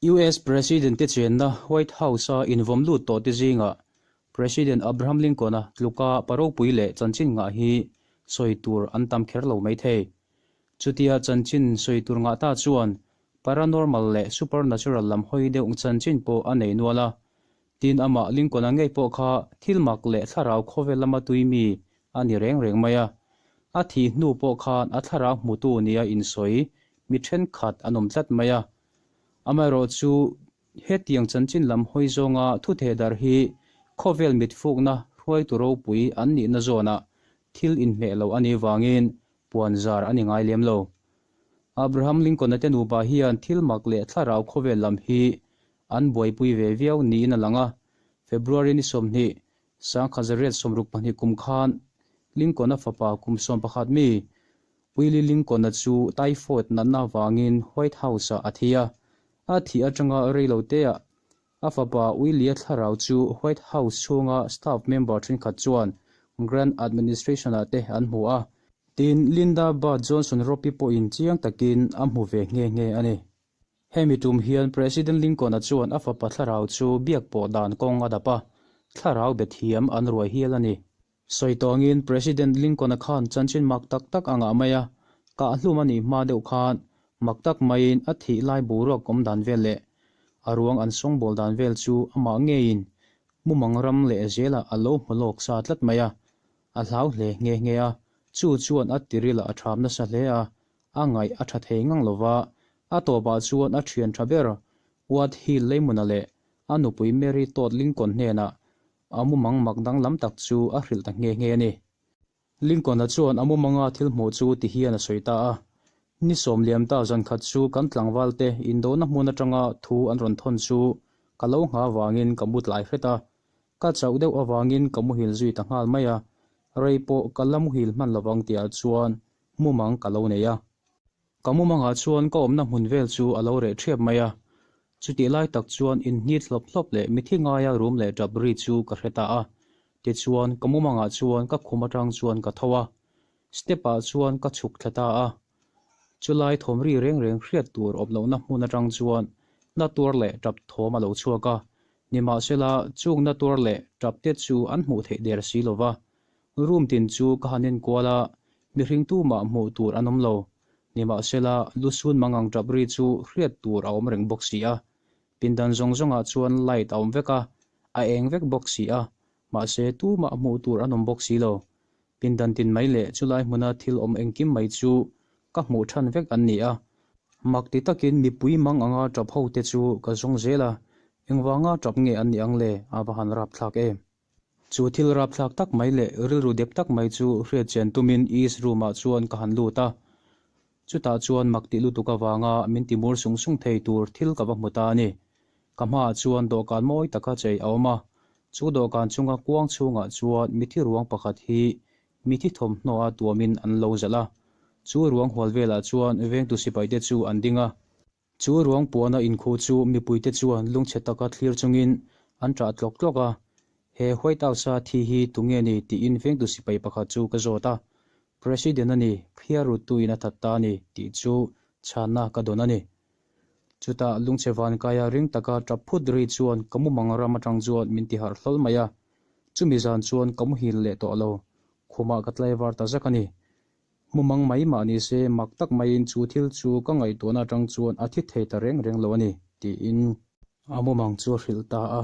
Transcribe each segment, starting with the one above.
US President te chenna White House-a invawm lut tawh te zingah President Abraham Lincoln-a tluka pa ropui leh chanchin ngah hi sawi tur an tam kher lo mai thei. Chutia chanchin sawi tur ngah ta chuan paranormal leh supernatural lam hawi deuh chanchin pawh a nei nual a. Tin, amah Lincoln-a ngei pawh kha thil mak leh thlarau khawvel lama tui mi a ni reng reng mai a. A thih hnu pawh khan a thlarau hmutu nia insawi mi thenkhat an awm tlat mai a. Amaherawhchu, hetiang chanchin lam hawi zawnga thutheh darh hi khawvel mitfukna hruaitu ropui an nihna zawnah thil inhmeh lo a nih vangin puan zar a ni ngai lem lo. Abraham Lincoln-a te nupa hian thil mak leh thlarau khawvel lam hi an buaipui ve viau niin a lang a. February ni 20, 1862 kum khan Lincoln-a fapa kum 11 mi Willie Lincoln-a chu typhoid natna avangin White House-ah a thi a. A thih atanga rei lo teah a fapa Willie-a thlarau chu White House chhunga staff member thenkhat chuan Grant Administration-ah te an hmu a. Tin, Linda Bird Johnson Ropi pawhin chiang takin a hmu ve nghe nghe a ni. Hemi tum hian President Lincoln-a chuan a fapa thlarau chu biak pawh dan kawng a dap a, thlarau be thiam an ruai hial a ni. Sawi tawngin President Lincoln-a khan chanchin mak tak tak a ngah mai a, kah hlum a nih hma deuh khan mak tak maiin a thih lai boruak awm dan vel leh a ruang an sawngbawl dan vel chu amah ngeiin mumang ram leh zelah a lo hmu lawk sa tlat mai a, a hlau hle nghe nghe a, chu chuan a tiril a ṭham nasa hle a, A ngaih a tha thei ngang lo va, a tawpah chuan a thian tha ber Watt Hill Leimuna leh a nupui Mary Todd Lincoln hnenah a mumang mak danglam tak chu a hrilh ta nghe nghe a ni. Lincoln-a chuan a mumanga thil hmuh chu ti hian a sawi ta a, Ni sawm liam ta zan khat chu kan tlangvalte indona hmun atanga thu an rawn thawn chu ka lo ngha vangin ka mu tlai hret a, ka chauh deuh avangin ka muhil zui ta nghal mai a, rei pawh ka la muhil hman lovang tihah chuan mumang ka lo nei a. Ka mumangah chuan ka awmna hmun vel chu a lo reh ṭhiap mai a. Chutih lai tak chuan inhnit hlawp hlawp leh mithi ngaia rum leh ṭap ri chu ka hre ta a. Tichuan, ka mumangah chuan ka khum aṭang chuan ka tho a. Step-ah chuan ka chhuk thla ta a. Chulai thawm ri reng reng hriat tur awm lohna hmun aṭang chuan na tuar leh ṭap thawm a lo chhuak a. Nimahsela, chung na tuar leh ṭap te chu an hmuh theih der si lo va. Room tin chu ka han enkual a, mihring tumah hmuh tur an awm lo. Nimahsela, lusun mangang tap ri chu hriat tur a awm reng bawk si a. Pindan zawng zawngah chuan light a awm vek a, a eng vek bawk si a, mahse tumah hmuh tur an awm bawk si lo. Pindan tin mai leh chulai hmuna thil awm engkim mai chu ka hmuh than vek an ni a. Mak ti takin mipui mang anga tap ho te chu ka zawng zel a, engvanga tap nge an nih ang le a va han rapthlak em. Chu thil rapthlak tak mai leh rilru dep tak mai chu hriat chian tumin East room-ah chuan ka han lut a. Chutah chuan mak tih lutuk avanga min ti mur sung sung thei tur thil ka va hmu ta a ni. Ka hmaah chuan dawhkan mawi taka chei a awm a. Chu dawhkan chunga kuang chhungah chuan mithi ruang pakhat hi mithi thawmhnaw-a tuamin an lo zalh a. Chu ruang hual velah chuan vengtu sipaite chu an ding a. Chu ruang puana inkhuh chu mipuite chuan lungchhe taka thlir chungin an ṭah tlawk tlawk a, He White House-a thi hi tunge ni? tiin vengtu sipai pakhat chu ka zawt a. President a ni, phiar ruttuin a that ta a ni, tih chu chhanna ka dawn a ni. Chutah lungchhe vankaia ring taka ṭap phut ri chuan ka mumang ram aṭang chuan min ti harh hlawl mai a. Chumi zan chuan ka muhil leh tawh lo, khumah ka tlaivar ta zak a ni. Mumang mai mah ni se, mak tak maiin chu thil chu ka ngaihtuahna atang chuan a thi thei ta reng reng lo a ni, tiin a mumang chu a hrilh ta a.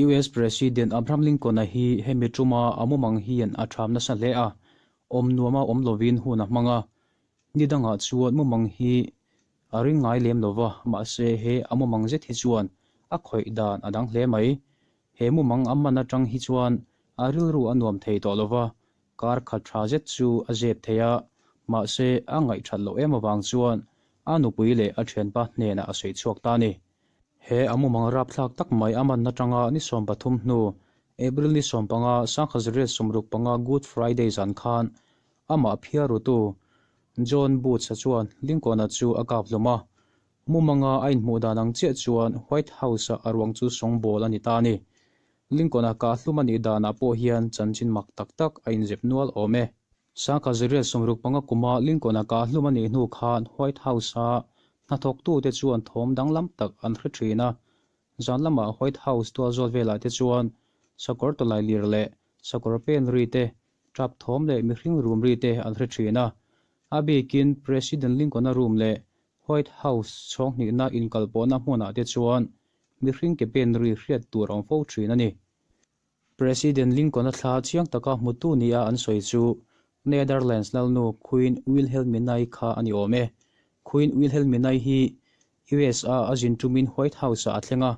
US President Abraham Lincoln-a hi hemi tuma a mumang hian a ṭham nasa hle a, awm nuama awm lovin hun a hmang a. Ni dangah chuan mumang hi a ring ngai lem lo va, mahse he a mumang zet hi chuan a khawih dan a dang hle mai. He mumang a man atang hi chuan a rilru a nuam thei tawh lo va, Kar khat tha zet chu a zep thei a, mahse a ngaihthat loh em avang chuan a nupui leh a thianpa hnenah a sawi chhuak ta a ni. He a mumang rapthlak tak mai a man atanga ni 13 hnu, April ni 15, 1965 Good Friday zan khan amah phiarrutu John Booth-a chuan Lincoln-a chu a kap hlum a. Mumanga a inhmuh dan ang chiah chuan White House-ah a ruang chu sawngbawl a ni ta a ni. Lincoln-a kah hlum a nih danah pawh hian chanchin mak tak tak a inzep nual awm e. 1965 kuma Lincoln-a kah hlum a nih hnu khan White House-a Hnathawktute chuan thawm danglam tak an hre thin a, zan lamah White House tualzawl velah te chuan sakawr tawlailir leh sakawr pen ri te, tap thawm leh mihring rum ri te an hre thin a. A bikin President Lincoln-a room leh White House chhawng hnihna inkalpawhna hmunah te chuan mihring ke pen ri hriat tur a awm fo thin a ni. President Lincoln-a thla chiang taka hmutu nia an sawi chu Netherlands lalnu Queen Wilhelmina-i kha a ni awm e. Queen Wilhelmina-i hi US-a a zin tumin White House-ah a thleng a.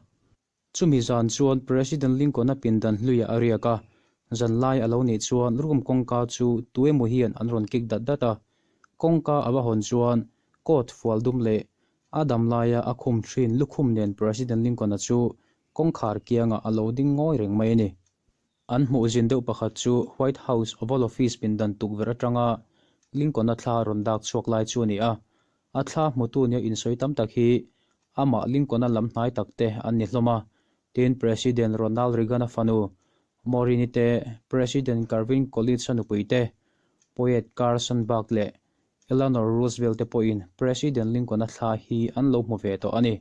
Chumi zan chuan President Lincoln-a pindan hluiah a riak a, zanlai a lo nih chuan room kawngka chu tuemaw hian an rawn kik dat dat a. Kawngka a va hawn chuan coat fual dum leh a dam laia a khum thin lukhum nen President Lincoln-a chu kawngkhar kiangah a lo ding ngawi reng mai a ni. An hmuh zin deuh pakhat chu White House Oval Office pindan tukverh atanga Lincoln-a thla rawn dak chhuak lai chu a ni a. A thla hmutu nia insawi tam tak hi amah Lincoln-a lam hnai tak te an ni hlawm a, tin President Ronald Reagan-a fanu Maureen-i te, President Calvin Coolidge-a nupui te, poet Carson Buck leh Eleanor Roosevelt te pawhin President Lincoln-a thla hi an lo hmu ve tawh a ni.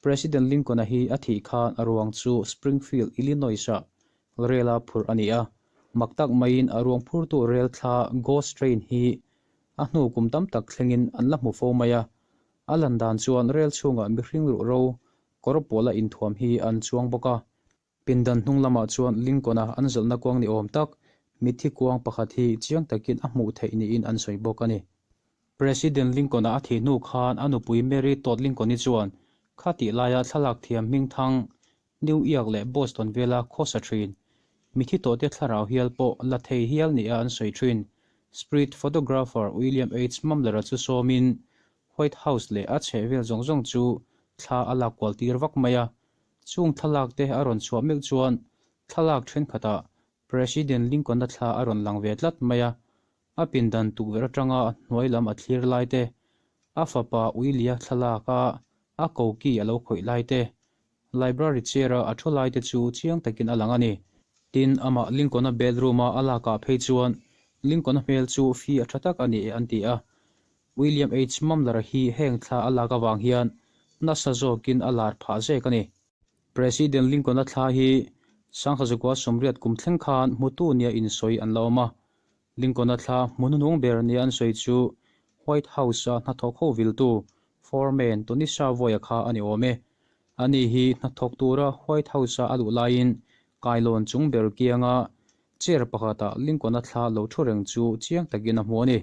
President Lincoln-a hi a thih khan a ruang chu Springfield, Illinois-ah rel-a phurh a ni a. Mak tak maiin a ruang phurtu rel thla Ghost Train hi a hnu kum tam tak thlengin an la hmu fo mai a. A lan dan chuan rel chhungah mihring ruh ro kawr pawla inthuam hi an chuang bawk a. Pindan hnung lamah chuan Lincoln-a an zawlhna kuang ni awm tak, mitthi kuang pakhat hi chiang takin a hmuh theih niin an sawi bawk a ni. President Lincoln-a a thih hnu khan a nupui Mary Todd Lincoln-i chuan kha tih laia thlalak thiam hmingthang New York leh Boston vela khawsa thin, mitthi tawhte thlarau hial pawh la thei hial nia an sawi thin, spirit photographer William H. Mumler-a chu sawmin White House leh a chhehvel zawng zawng chu thla a lak kual tir vak mai a. Chung thlalak te a rawn chhuah meuh chuan thlalak thenkhatah President Lincoln-a thla a rawn lang ve tlat mai a. A pindan tukverh atanga a hnuai lam a thlir lai te, a fapa Uilia thlalak a a koki a lo khawih lai te, library chair-a a thu lai te chu chiang takin a lang a ni. Tin, amah Lincoln-a bedroom-a a lakah phei chuan Lincoln-a hmel chu fi a tha tak a ni e an ti a. William H. Mumler-a hi heng thla a lak avang hian nasa zawkin a lar phah zek a ni. President Lincoln-a thla hi Sangkhazukua sawmriat kum thleng khan hmutu nia insawi an la awm a. Lincoln-a thla hmunhnung ber nia an sawi chu White House-a hnathawk ho viltu foreman Tony Savoy-a kha a ni awm e. Ani hi hnathawk tura White House-a a luh laiin kailawn chung ber kianga chair pakhatah Lincoln-a thla lo thu reng chu chiang takin a hmu a ni.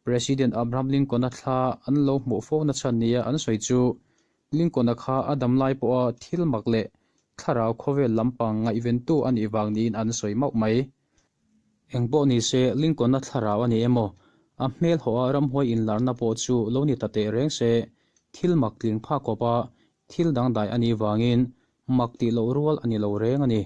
President Abraham Lincoln-a thla an lo hmuh fo na chhan nia an sawi chu Lincoln-a kha a dam lai pawha thil mak leh thlarau khawvel lampang ngaihventu a nih vang niin an sawi mauh mai. Eng pawh ni se, Lincoln-a thlarau a ni emaw, a hmel hawha ramhuai inlarna pawh chu lo ni ta teh reng se, thil mak tling phak khawpa thil dangdai a nih vangin mak tih loh rual a ni lo reng a ni.